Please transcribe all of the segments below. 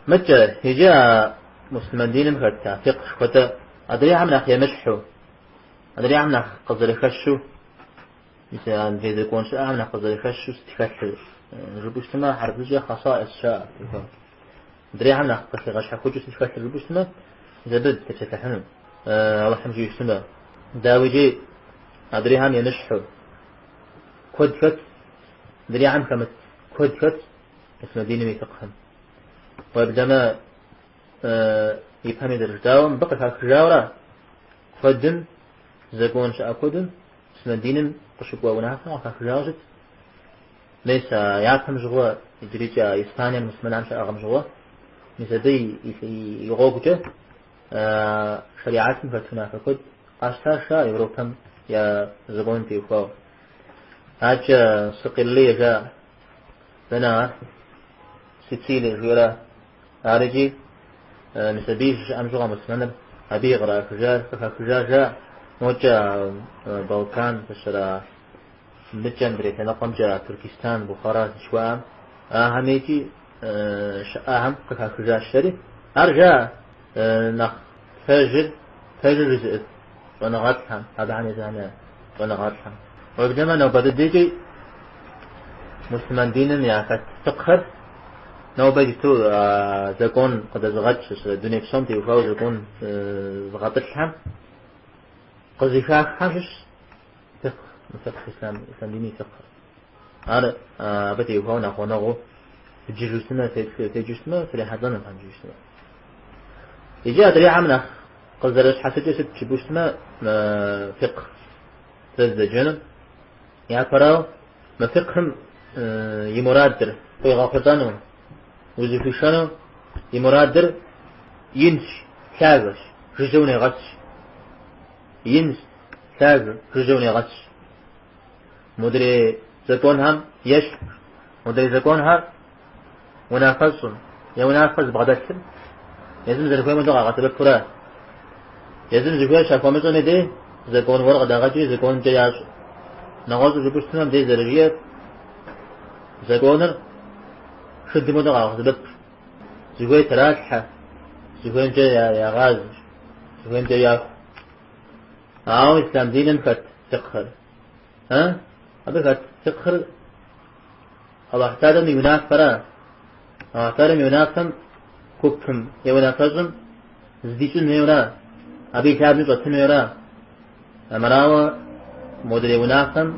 Мыткӏэ, иджы а муслъымэн диным хэт а фикъ жыхуэтӏэ адрейхэм нэхъ емыщхьу, адрейхэм нэхъ къызэрыхэщу, мис а мыдрей закон щыӏэхэм нэхъ къызэрыхэщу сыт хэлъыр жыпӏэу щытмэ, хьэрыпыбзэкӏэ хъасаис щаӏэ. Адрейхэм нэхъ къыхигъэщхьэхукӏыу сыт хэлъыр жыпӏэу щытмэ, мис абы дытепсэлъыхьыну, Алыхьым жиӏэу щытмэ. Дауикӏи, адрейхэм емыщхьу куэд хэт, адрейхэм хэмыт куэд хэт муслъымэн диным и фикъхэм. Уеблэмэ, ипэми зэрыжытӏауэ, мыбы къыхахыжауэра куэдым, закон щыӏэ куэдым муслъымэн диным къыщыкӏуэ унафэм къыхахыжауэ щыт. Мес а япэм щыгъуэ, иджырикӏэ а Испанием муслъымэнхэм щаӏыгъым щыгъуэ, мис абы и гъуэгукӏэ шэригьэтым хэт унафэ куэд къащтащ а Европэм я законым теухуауэ. Адэкӏэ Сыкъиллие жаӏэ. Дэнэ ар? Сицилие жиӏэрэ? Ар икӏи мис абы щыщыӏэм щыгъуэ муслъымэныр абы кърахыжар, къыхахыжа жаӏэ. Мокӏэ Балкан пыщэрэ мыкӏэ мыдрей лъэныкъуэмкӏэ Туркестан, Бухара жыхуаӏэм, ахэм икӏи щыӏахэм къыхахыжащ жари. Ар жаӏэ нэхъ пэжыр, пэжыр жызыӏыф щӏэныгъэлӏхэм, абыхэм езыхэм я щӏэныгъэлӏхэм. Уеблэмэ нобэ дыдэкӏи муслъымэн диным яхэт фикъхэр нобэ иджыту закон къыдэзыгъэкӏ, дуней псом теухуауэ закон зыгъэтӏылъхэм къызыхаххэм щыщ фикъ, фикъ ислъам, ислъам диным и фикъхэр. Ар абы теухуауэ нэхъ гъунэгъуу вджыжу щытмэ, феджу щытмэ, фрихьэлӏэну вджыжу щытмэ. Иджы адрейхэм нэхъ къызэрыщхьэщыкӏыр сыт жыпӏэу щытмэ, мы фикъ дэ дызэджэнур. Япэрауэ, мы фикъым и мурадыр къуигъэхъулӏэну, узыхуишэну и мурадыр инщ, лъагэщ, жыжьэ унегъэсщ. Инщ, лъагэ, жыжьэ унегъэсщ. Модрей законхэм ещхь, модрей законхэр унафэщӏым е унафэ зыбгъэдэлъым езым зэрыхуейм хуэдэу къагъэсэбэпурэ, езым зыхуейр щахуэмыщӏэм и дей закон гуэр къыдагъэкӏри законкӏэ ящӏ. Нэгъуэщӏу жыпӏэу щытмэ, мыбдеж зэрыжиӏэр законыр шыдым хуэдэу къагъэсэбэп. Зыхуей тралъхьэ, зыхуеймкӏэ ягъазэ, зыхуеймкӏэ яху. Ауэ ислъам диным хэт фикъхэр? Абы хэт фикъхэр Аллахь Тэхьэлам и унафэра? Аллахь Тэхьэлам и унафэм гупым е унафэщӏым зыдищӏын хуейуэра? Абы и лъабжьэм щӏэтын хуейуэра? Армырауэ модрей унафэм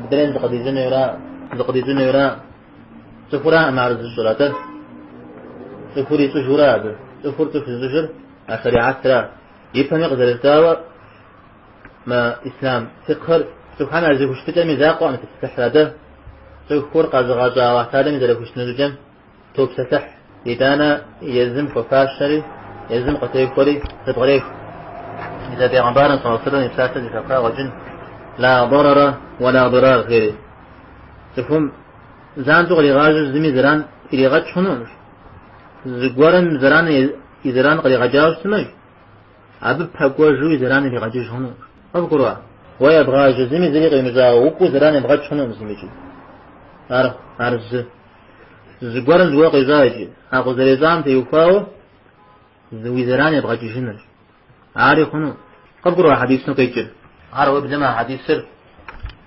мыдрейм зыкъыдищӏын хуейуэра? Зыкъыдищӏын хуейуэра? Цӏыхураӏым ар зыщӏыр, атӏэ цӏыхур ищӏыжура абы? Цӏыхур цӏыху зыщӏыжыр а шэригьэтра? Ипэми къызэрытауэ, Мы ислъам фикъхэр цӏыхухэм я зэхущытыкӏэм и закъуэкъым тепсэлъыхьыр, атӏэ цӏыхур къэзыгъэщӏа Аллахь Тэхьэлами зэрыхущытыну щӏыкӏэм топсэлъыхь, итӏанэ езым хуэфащэри, езым къытехуэри зэпкъреху. Мис а Пейгъэмбарым саллаллаху алейхи ва сэллэм и псалъэ зэхэфха къыщӏэкӏын, ла дарара уа ла дирар жери. Цӏыхум занщӏэу къригъажьэу зыми зэран иригъэкӏ хъунукъым. Зыгуэрым зэран и зэран къригъэкӏауэ щытмэ, Абы пэкӏуэжу и зэран иригъэкӏыж хъуну. Къывгурыӏуа? Уэ ебгъажьэ зыми зыри къимыщӏауэ, укӏуэу зэран ебгъэкӏ хъунукъым зымикӏи. Ар, ар зы. Зыгуэрым зыгуэр къищӏа икӏи, а къызэрищӏам теухуауэ уи зэран ебгъэкӏыжынырщ. Ари хъуну. Къывгурыӏуа хьэдисым къикӏыр? Ар уеблэмэ а хьэдисыр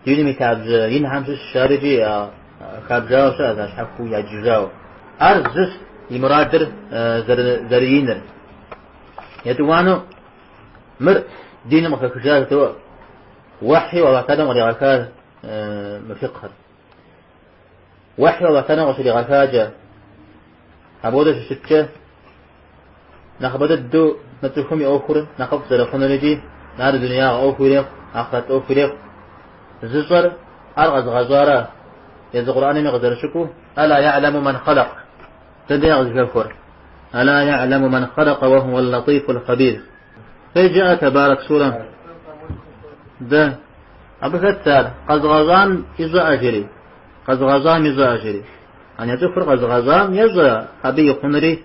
диным и лъабжьэ инхэм щыщщ, ар икӏи хабжауэ щыӏэщ, а щхьэхуэу яджыжауэ. Ар зыщ и мурадыр зэрыиныр. Етӏуанэу, мыр диным къыхэхыжа жытӏэу уэхьи Аллахь Тэхьэлам къригъэха мы фикъхэр. Уэхьи Аллахь Тэхьэлам къыщригъэхакӏэ, апхуэдэу щыщыткӏэ, нэхъыбэ дыдэу мы цӏыхум и ӏуэхур нэхъыфӏ зэрыхъунур икӏи ар дунеягъэ ӏуэху ирехъу, ахърэт ӏуэху ирехъу. Зыщӏэр ар къэзыгъэщӏара, езы Къурӏэнми къызэрыщыкӏуэу, Ала я'ламу ман халакъ. Дэнэ къызыхэхуэр? Ала я'ламу ман халакъ ва хуа латифул хабир. Феджэ Табарак сурэм. Дэ абы хэт ар? Къэзыгъэщӏам ищӏэӏэ жери. Къэзыгъэщӏам ищӏэӏэ жери. Ане цӏыхур къэзыгъэщӏам ещӏэ абы и хъунури,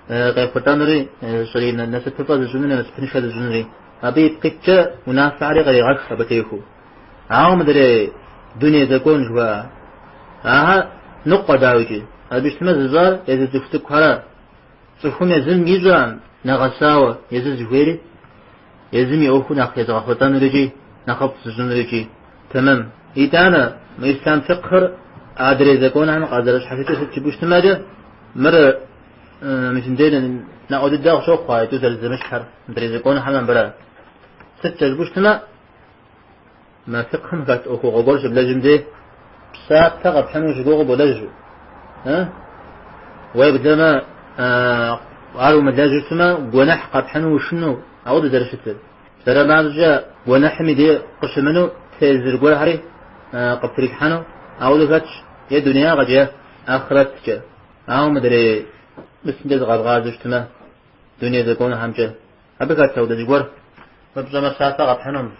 къехъулӏэнури, щӏри насыпыфӏэ зыщӏынури, насыпыншэ зыщӏынури. Абы ипкъ иткӏэ унафэхэри кърегъэх абы техуэу. Ауэ мыдрей дуней закон жыхуаӏэ. Ахэр ныкъуэ дауикӏи. Абы щытмэ зыщӏар езы цӏыху цӏыкӏухэрэ. Цӏыхум езым ищӏэкъым нэгъэсауэ езыр зыхуейри, езым и ӏуэхур нэхъ езыгъэхъулӏэнур икӏи нэхъыфӏ зыщӏынур икӏи. Тэмэм. Итӏанэ, мы ислъам фикъхыр адрей законхэм къазэрыщхьэщыкӏыр сыт жыпӏэу щытмэкӏэ, мыр мис мыбдеж наӏуэ дыдэ къыщохъу а тӏу зэрызэмыщхьэр, мыдрей законхэм абырэ. Сыт жыпӏэу щытмэ, мы фикъхым хэт ӏуэхугъуэ гуэр щыблэжьым дей псапэ къэпхьыну ущыгугъыу болэжь. Уеблэмэ, ар умылэжьу щытмэ, гуэныхь къэпхьыну ушынэу, ауэдэу зэрыщытыр. Зэрымащӏэкӏэ гуэныхьым и дей къыщымынэу тезыр гуэрхэри къыптрилъхьэну ауэдэу хэтщ, е дунеягъэкӏэ, е ахърэткӏэ. Ауэ мыдрей мысымкӏэ зыкъэбгъазэу щытмэ, дуней законхэмкӏэ, абы хэт ауэдэ зыгуэр мы пщӏэмэ псапэ къэпхьынум,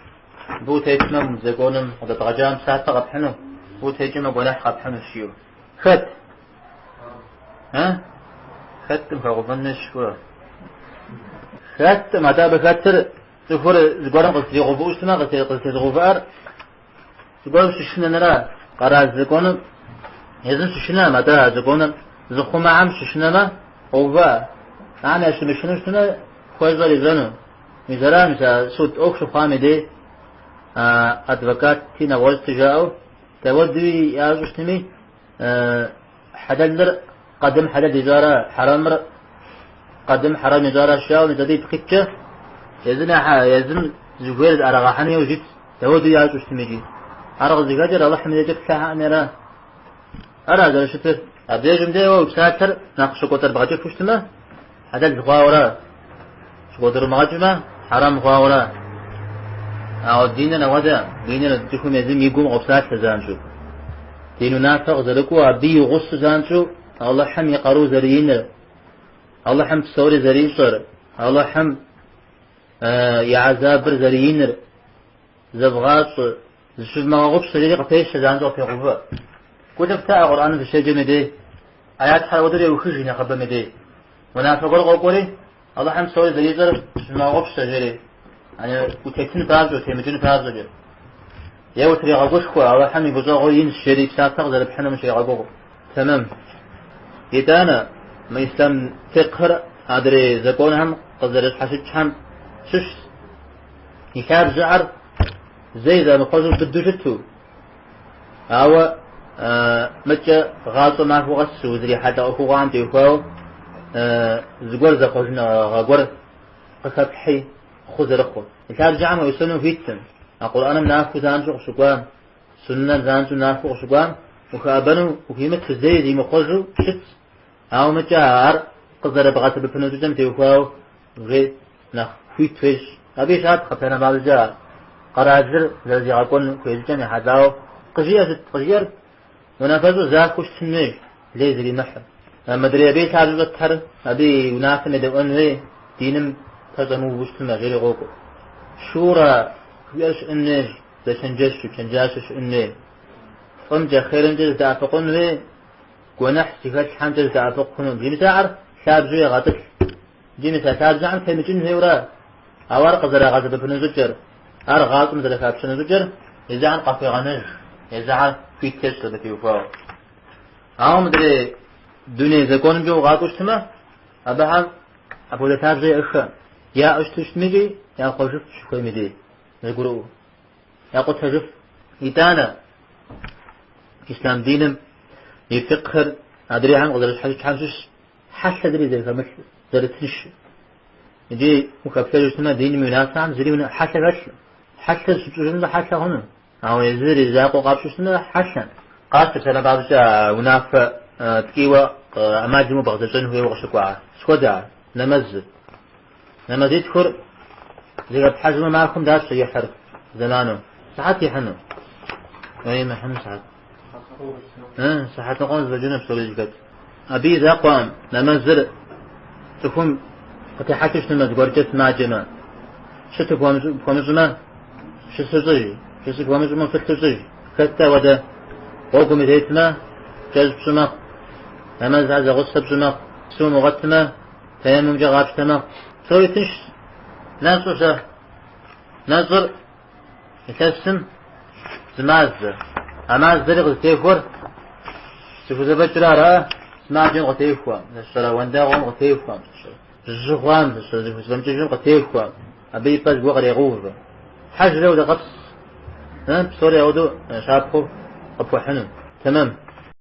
мыбы утетмэ мы законым къыдэдгъэкӏам псапэ къэпхьыну, мыбы утекӏмэ гуэныхь къэпхьынущ жиӏэу. Хэт? А? Хэткъым хэгъэувэн жыпӏэу. Хэткъым, атӏэ абы хэтыр цӏыхур зыгуэрым къызытригъэувыӏэу щытмэ, къызытезыгъэувыӏэр зыгуэрым щышынэнра? Къэрал законым езым щышынэм, атӏэ а законыр зыхъумэхэм щышынэмэ, къоувыӏэ. Ахэм ящымышынэу щытмэ, хуэщӏэр ищӏэну. Мис ара, мис а суд ӏуэху щыхъуам и дей адвокати нэгъуэщӏти жаӏэу, дауэдуи ящӏу щытми, хьэлэлыр къадым хьэлэл ищӏарэ, хьэрэмыр къадым хьэрэм ищӏарэ жаӏэу, мис абы ипкъ иткӏэ, езым езым зыхуейр зыӏэрагъэхьэну яужь итщ, дауэду ящӏу щытми икӏи. Ар къызыхэкӏыр Алыхьым и дежкӏэ плъэхьэӏым ара. Ара зэрыщытыр? Абдежым дей уэ уи псалъэр нэхъ щыкӏуэцӏрыбгъэкӏыфу щытмэ, хьэлэл хъуауэра? Щыкӏуэцӏрымыгъэкӏмэ, хьэрэм хъуауэра? Ауэ диныр ауэдэ, диныр цӏыхум езым и гум къопсалъэ занщӏэу. Дин унафэ къызэрыкӏуэу абы и гъусэу занщӏэу Алыхьым и къару зэрыиныр, Алыхьым псори зэрищӏэр, Алыхьым и гьэзабыр зэрыиныр зэвгъащӏэ, зыщывмыгъэгъупщэ жери къыпещэ занщӏэу къыпегъэувэ. Гу лъыфта а Къурӏэным фыщеджэм и дей, аятхэр ауэдэу еухыж и нэхъыбэм и дей. Унафэ гуэр къокӏуэри, Алыхьым псори зэрищӏэр зыщывмыгъэгъупщэ жери, утетын папщӏэ, утемыкӏын папщӏэкӏэ. Е утрегъэгушхуэ, Алыхьым и гущӏэгъур инщ, жери псапэ къызэрыпхьынум ущегъэгугъ. Тэмэм. Итӏанэ, мы ислъам фикъхыр адрей законхэм къызэрыщхьэщыкӏхэм щыщщ. И лъабжьэхэр зэи замыхъуэжу быдэу щыту, ауэ мыткӏэ гъащӏэ махуэ къэс узрихьэлӏэ ӏуэхугъуэхэм теухуауэ зыгуэр зэхъуэжыныгъэ гуэр къыхэплъхьи хъу зэрыхъур. И лъабжьэхэм уеӏусэну хуиткъым. А Къурӏэным нахуэу занщӏэу къыщыкӏуам, суннэм занщӏэу нахуэу къыщыкӏуам ухэӏэбэну ухуимыту зэи зимыхъуэжу щытщ. Ауэ мыткӏэ ар къызэрыбгъэсэбэпыну щӏыкӏэм теухуауэ уже нэхъ хуит уещӏ. Абы и щапхъэ псалъэм папщӏэкӏэ къэралыр зэрызегъэкӏуэн хуей щӏыкӏэм ехьэлӏауэ къыжиӏэр сыт? Къыжиӏэр унафэщӏыр захуэу щытын хуейщ, лей зэримыхьу. Мыдрей абы и лъабжьэ щӏэтхэр абы и унафэм едэӏуэн хуей, диным пэщӏэмыувэу щытмэ, жери къокӏуэ. Шура жиӏэр щыӏэн хуейщ, зэчэнджэщу, чэнджащэ щыӏэн хуей. Фӏымкӏэ, хъерымкӏэ зэдэӏэпыкъун хуей, гуэныхь зыхэлъхьэмкӏэ зэдэӏэпыкъу хъуну. Иджы мис ахэр лъабжьэу егъэтӏылъ. Иджы мис а лъабжьэхэм темыкӏын хуейуэрэ, ауэ ар къызэрагъэсэбэпыну щӏыкӏэр, ар гъащӏэм зэрыхапщэну щӏыкӏэр езыхэм къахуегъэнэж, езыхэр хуит ещӏ абы теухуауэ. Ауэ мыдрей дуней законымкӏэ укъакӏуэу щытмэ, абыхэм апхуэдэ лъабжьэ яӏыххэ, яӏэу щыту щытмикӏи яхъуэжыф щыхуейм и дей, зэгурыӏуэу, якъутэжыф. Итӏанэ, ислъам диным и фикъхыр адрейхэм къызэрыщхьэщыкӏхэм щыщщ. Хьэлъэ зыри зэрыхэмылъыр, зэрытыншыр. Иджы ухэплъэжу щытмэ, диным и унафэхэм зыри хьэлъэ хэлъкъым. Хьэлъэ зыщыпщӏыжынур хьэлъэ хъуну. Ауэ езыр и закъуэ къапщтэу щытмэ, хьэлъэ. Къащтэ псалъэм папщӏэкӏэ а унафэ ткӏийуэ ӏэмал имыӏэу бгъэзэщӏэн хуейуэ къыщыкӏуа. Сыт хуэдэ ар? Нэмэзыр. Нэмэзитхур зэхэплъхьэжмэ махуэм дапщэ ихьыр зэману? Сыхьэт ихьыну? Имыхьыну сыхьэт. Сыхьэт ныкъуэм зэфӏэкӏыну псори зэхэт. Абы и закъуэкъым нэмэзыр цӏыхум къытехьэлъэу щытмэ, зыгуэркӏэ сымаджэмэ, щыту пхуэмыщӏмэ, щысу щӏыж, щысу пхуэмыщӏмэ, пылъу щӏыж. Хэт ауэдэ гъуэгум утетмэ, кӏэщӏ пщӏы мэхъу, нэмэзхэр зэгъусэ пщӏы мэхъу, псы умыгъуэтмэ, тэеммумкӏэ къапщтэ мэхъу. Псори тыншщ. Нэщӏыр-щэ? Нэщӏыр Илъэсым зы мазэ. А мазэри къызытехуэр зыхузэфӏэкӏыр ара? Сымаджэм къытехуэм, уэндэгъум къытехуэм, жьы хъуам, зыхузэфӏэмыкӏыжым къытехуэм, абы и пӏэ зыгуэр кърегъэувэ. Хьэжыр ауэдэ къэпс, псори ауэдэу щапхъэу къыпхуэхьыну. Тэмэм.